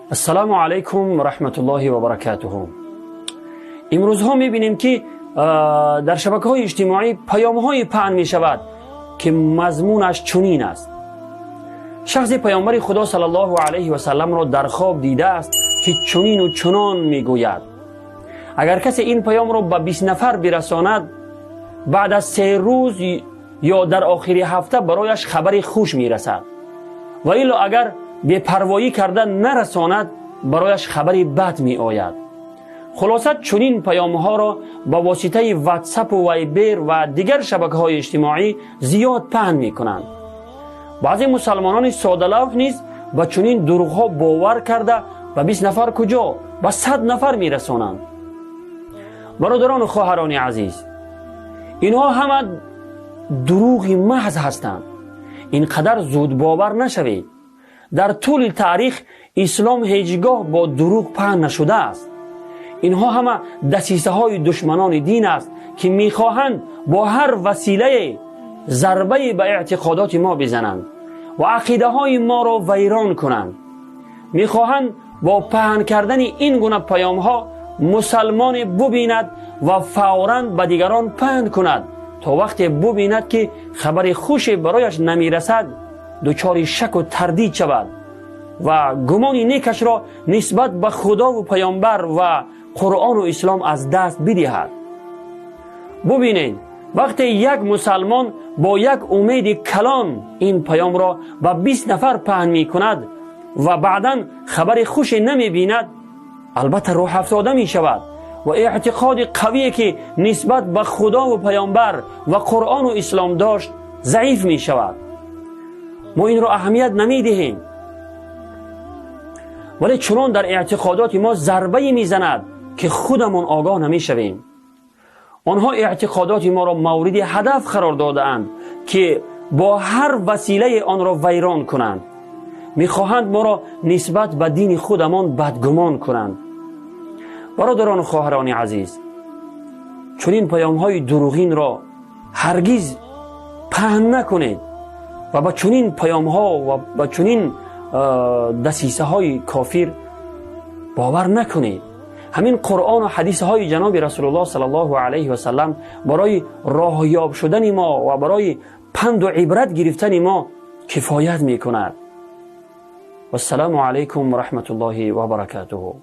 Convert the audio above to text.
Ассалому алайкум ва раҳматуллоҳи ва баракатуҳу. Имрӯзҳо мебинем, ки дар шабакаҳои иҷтимоӣ паёмҳое паҳн мешавад, ки мазмунаш чунин аст: шахсе паёмбари Худо саллаллоҳу алайҳи васалламро дар хоб дидааст, ки чунину чунон мегӯяд. Агар касе ин паёмро ба 20 нафар бирасонад, баъд аз 3 рӯз ё дар охири ҳафта барояш хабари хуш мерасад ва илло агар бепарвоӣ карда нарасонад, барояш хабари бад меояд. Хулоса, чунин паёмҳоро ба воситаи Ватсапу Вайбер ва дигар шабакаҳои иҷтимоӣ зиёд паҳн мекунанд. Баъзе мусалмонони содалавҳ низ ба чунин дурӯғҳо бовар карда, ба 20 нафар куҷо, ба 100 нафар мерасонанд. Бародарону хоҳарони азиз, инҳо ҳама дурӯғи маҳз ҳастанд. Ин қадар зудбовар нашавед. Дар тӯли таърих ислом ҳеҷ гоҳ бо дурӯғ паҳн нашудааст. Инҳо ҳама дасисаҳои душманони дин аст, ки мехоҳанд бо ҳар василае зарбае ба эътиқодоти мо бизананд ва ақидаҳои моро вайрон кунанд. Мехоҳанд бо паҳн кардани ин гуна паёмҳо мусалмоне бубинад ва фавран ба дигарон паҳн кунад, то вақте бубинад, ки хабари хуше барояш намерасад, дучори шаку тардид шавад ва гумони некашро нисбат ба Худову паёмбар ва Қуръону ислом аз даст бидиҳад. Бубинед, вақте як мусалмон бо як умеди калон ин паёмро ба 20 нафар паҳн мекунад ва баъдан хабари хуше намебинад, албатта рӯҳафтода мешавад ва эътиқоди қавие, ки нисбат ба Худову паёмбар ва Қуръону ислом дошт, заиф мешавад. Мо инро аҳамият намедиҳем, вале чунон дар эътиқодоти мо зарбае мезанад, ки худамон огоҳ намешавем. Онҳо эътиқодоти моро мавриди ҳадаф қарор додаанд, ки бо ҳар василае онро вайрон кунанд. Мехоҳанд моро нисбат ба дини худамон бадгумон кунанд. Бародарону хоҳарони азиз, чунин паёмҳои дурӯғинро ҳаргиз паҳн накунед ва ба чунин паёмҳо ва ба чунин дасисаҳои кофир бовар накунед. Ҳамин Қуръону ҳадисҳои ҷаноби Расулуллоҳ саллаллоҳу алайҳи васалам барои роҳёб шудани мо ва барои панду ибрат гирифтани мо кифоят мекунад. Вассалому алайкум ва раҳматуллоҳи ва баракатуҳу.